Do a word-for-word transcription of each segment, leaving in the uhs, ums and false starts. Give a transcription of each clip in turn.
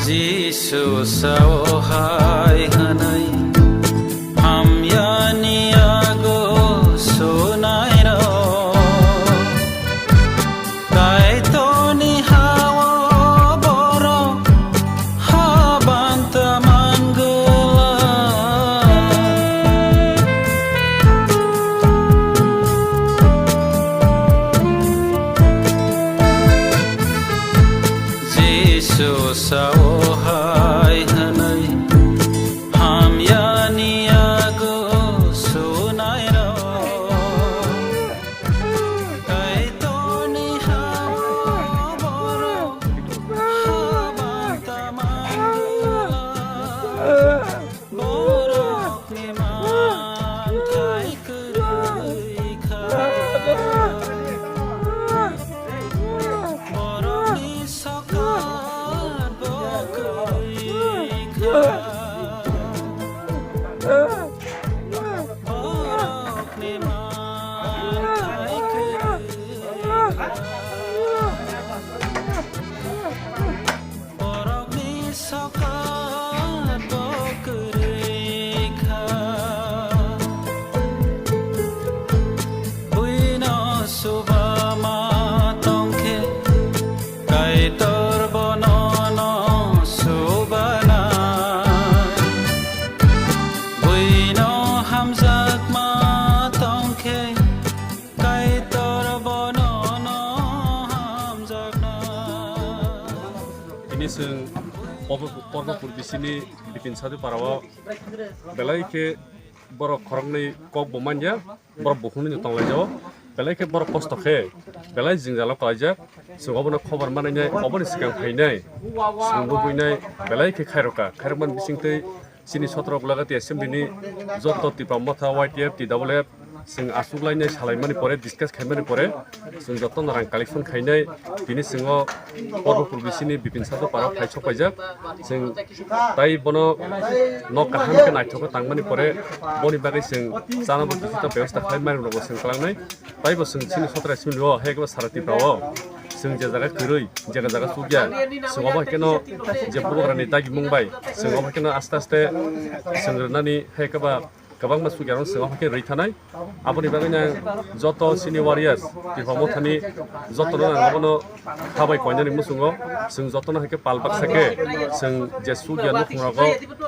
Jisu sao hai hwnwi, hamyani yago sunairok. Kaitorni hao borok habanta mangwlak. Jisu sao hai hwnwi, hamyani yago sunairok. Kaitorni hao borok habanta mangwlak. Borokni manthai kwrwi kha. Borokni sokat bo kwrwi kha. Borokni manthai kwrwi kha. Borokni sokat bo kwrwi kha. Buino suba ma tongkhe, Kaitor bono no subanai. Buino hamjakma tongkhe, Kaitor bono no hamjaknai. Tini chwng Porbo-, Porbopur bisini Bipin Sadhu Parao belai khe borok khoroknwi kok bo manya, borok bukhuknwi tonglaijao, belai khe borok kosto khe belai jwngjalo kwlaijak. Chwng obono khobor manwi nai, oboni swkang phainai, chwng bo buinai, belai khe khairokha, khairokmani bisingtwi chini sotro Gulagati Assembly ni joto Tipra Motha, Y T F, T W F, chwng achuk lainai salaimani pore, discuss khaimani pore, chwng jotono rang collection khainai. Tini chwng o Porbo Purbi sini Bipin Sadhu Parao phai sok paijak. Chwng tai bono nok kaham khe naithok khe tangmani pore, boni bagwi chwng chana bo kisi ta bebosta khlai, mairum rok bo chwng kwlangnai. Tai bo chwng chini sotra simi o, hai khe bo sara Tipra o. Chwng je jaga kwrwi, je jaga chukya, chwng obo hai kheno je bubagrani dagimung bai, chwng obo hai kheno aste aste chwng rwnani hai khe ba kwbangma chukya rok chwng obo hai khe rwi thanai. Aboni bagwi nang joto chini warriors, Tipra Mothani jotono nang abono kha bai koinani muchungo, chwng jotono hai khe pal baksa khe chwng je chukya nukhung rogo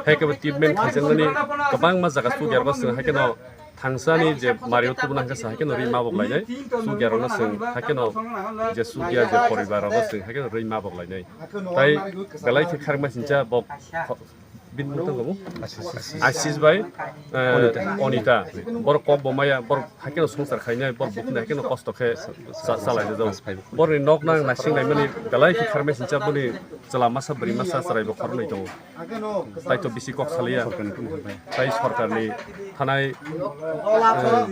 hai khe bo treatment khaijaknani kwbangma jaga chukya rogo chwng hai kheno thangsani je mario tubuna hwnkhe se hai kheno rwi ma bok lainai. Chukya rokno chwng hai kheno je chukya je poribar rogo chwng hai kheno rwi ma bok lainai. Tai belai khe kharma sincha bok bini mung tong Asis bai, eh, Onita. Borok kok bo maya, borok hai kheno songsar khainai, borok bukhukni hai kheno kosto khe cha-, chalaijak. Borokni nok nang naising laimani belai khe kharma sincha boni chwla masa bwrwi masa chwrai bo khoroknwi tongo. Tai to bisi kok saliya. Tai sorkarni thanai, eh,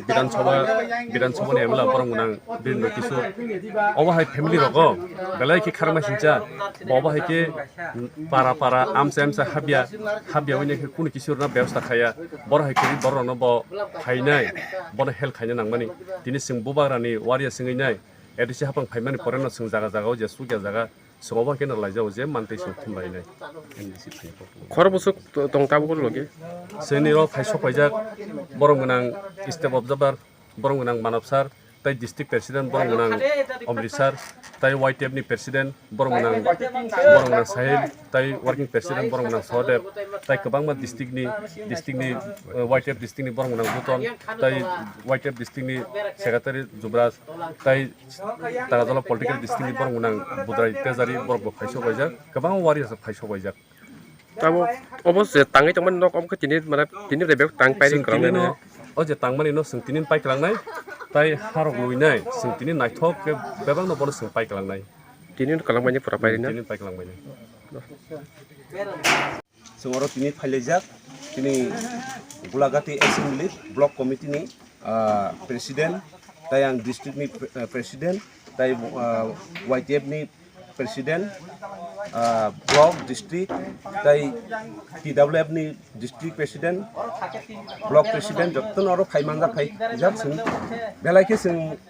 Bidhan Sabha, Bidhan Sabha ni M L A borok gwnang Birendra Kishore. Obo hai family rogo belai khe kharma sincha. Bo obo hai khe para para, amsa amsa habya, habya wngya khe kunu kisi rwna bebosta khaya. Borok hai khe borok rokno bo phainai, bono help khaina nangmani. Tini chwng bubagrani warrior wngwi nai. A D C hapang phaimani pore no chwng jaga jaga o je chukya jaga. Chwng obo hai kheno laijao je mantwi chwng thum lainai. Khorok bwswk to-, tong tabuk o logi? Chwngni rok phai sok paijak, borok gwnang Step Observer, borok gwnang Manav Sir, tai District President borok gwnang Amrit Sir, tai Y T F ni President borok gwnang, borok gwnang Sahil, tai Working President borok gwnang Sahadev, tai kwbangma district ni, district ni, eh, Y T F district ni borok gwnang Buton, tai Y T F district ni Secretary Jubraj, tai Tagajala political district ni borok gwnang Budrai Tejari, borok bo phai sok paijak, kwbangma warriors phai sok paijak. Tamo obo je tangwi tongmani nok obo khe tini, mane, tini rebek tang pairi. Chwng kwlangnai tini no, o je tangmani no chwng tini pai kwlangnai, tai harok luinai, chwng tini naithok khe bebak no bono chwng pai kwlangnai. Tini kwlangmani pura pairi na? Tini pai kwlangmani. Chwng oro tini phailaijak, tini Gulagati Assembly Block Committee ni, ah, President, tai ang district ni, ah, President, tai, ah, Y T F ni President, ah, Block, District, tai T W F ni District President, Block President, jotono oro phai manjak, phaijak chwng. Belai khe chwng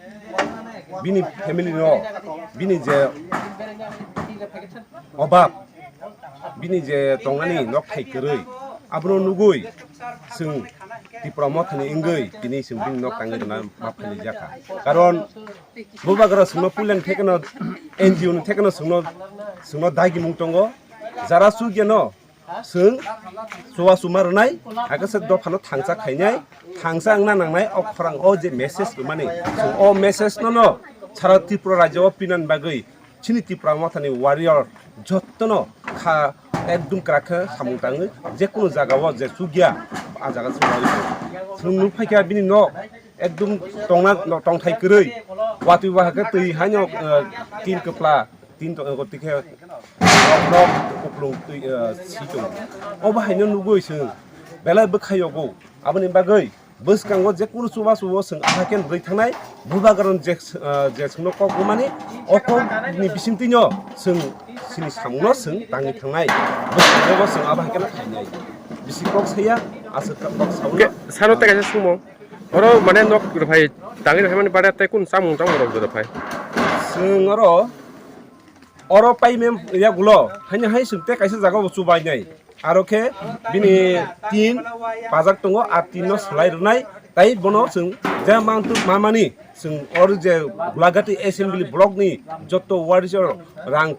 bini family no, bini je obab, bini je tongnani nok thai kwrwi, abono nugwi chwng Tipra Mothani wngwi tini chwng bini nok tangwi rwna ma phailijakha. Karon bubagra chwngno puilani thekheno, N G O ni thekheno chwngno, chwngno dagimung tongo. Jara chukyano chwng chubachu ma rwnai, hakhe se dophano thangcha khainai, thangcha wngna nangnai o khorang o je message rwmani. Chwng o message no no sara Tripura rajyo o pinani bagwi chini Tipra Mothani warrior jottono kha ekdum kwrak khe samung tangwi, je kunu jaga o je chukya, a jaga chukya. Chwng nuk phaikha bini nok ekdum tongna, tongthai kwrwi, watwi wahakhe twi haino, eh, tin kwpla, tin to-, eh, twi khe nok kuplung twi, eh, si tongo. Obo haino nugwi chwng belai bwkha yogo. Aboni bagwi bwskango je kunu chubachu o chwng ahai khe rwgwi thangnai, bubagrano je, eh, je chwngno kok rwmani, o kokni bisingtwino chwng chini samungno chwng tangwi thangnai. Bwskango chwng abo hai kheno khainai. Bisi kok saya, aswk kok saui. Hwnkhe sano tei kaisa sumung. Oro mane nok rwphai, tangwi rwphaimani baade tei kunu chamung tangmung rok rwphai? Chwng oro, oro paimem yagulo, haino hai chwng tei kaisa jagao chubainai. Aro khe bini tin pajak tongo, a tin no swlai rwnai. Tai bono chwng je mantwk mamani, chwng oro je Gulagati Assembly Block ni jotto warrior rang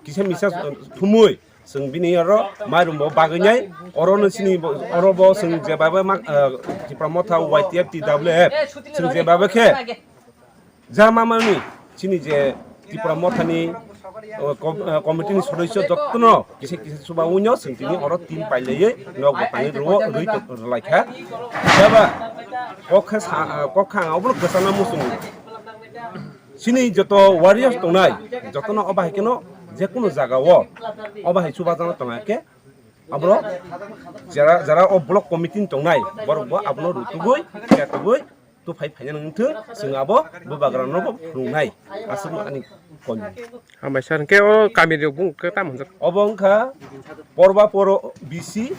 kisa misa thumui, chwng bini oro mairum bo bagwi nai, oro no chini bo, oro bo chwng je baba ma, ah, Tipra Motha Y T F T W F, chwng je baba khe ja ma mani chini je Tipra Motha ni, oh, kom-, ah, committee ni sodosyo jotto no kisa kisa chuba wngno chwng tini oro tin pailaiwi nok bo tangwi rwo, rwi to rwlai kha. Jaba kok kha sa, ah, kok kha ang obo no kwchangma muchungo. Chini joto warriors tongnai, jotono obo hai kheno je kunu jaga o obo hai chubajakna tong khe, aboro jara, jara o block committee ni tongnai, borok bo abono rutugwi, khetugwi, tuphai phaina wngthwng, chwng abo bubagrano bo phunuknai, aswkno ani kol. Hambai sir, hwnkhe o kami rok bung khe tamo hwnjak? Obo wngkha Porbapur B C,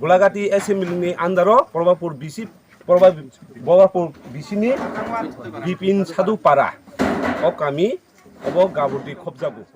Gulagati assembly ni under o Porbapur B C, Porba-, Porbapur B C ni Bipin Sadhu Para, o kami. Obo Gaburdi khobjago.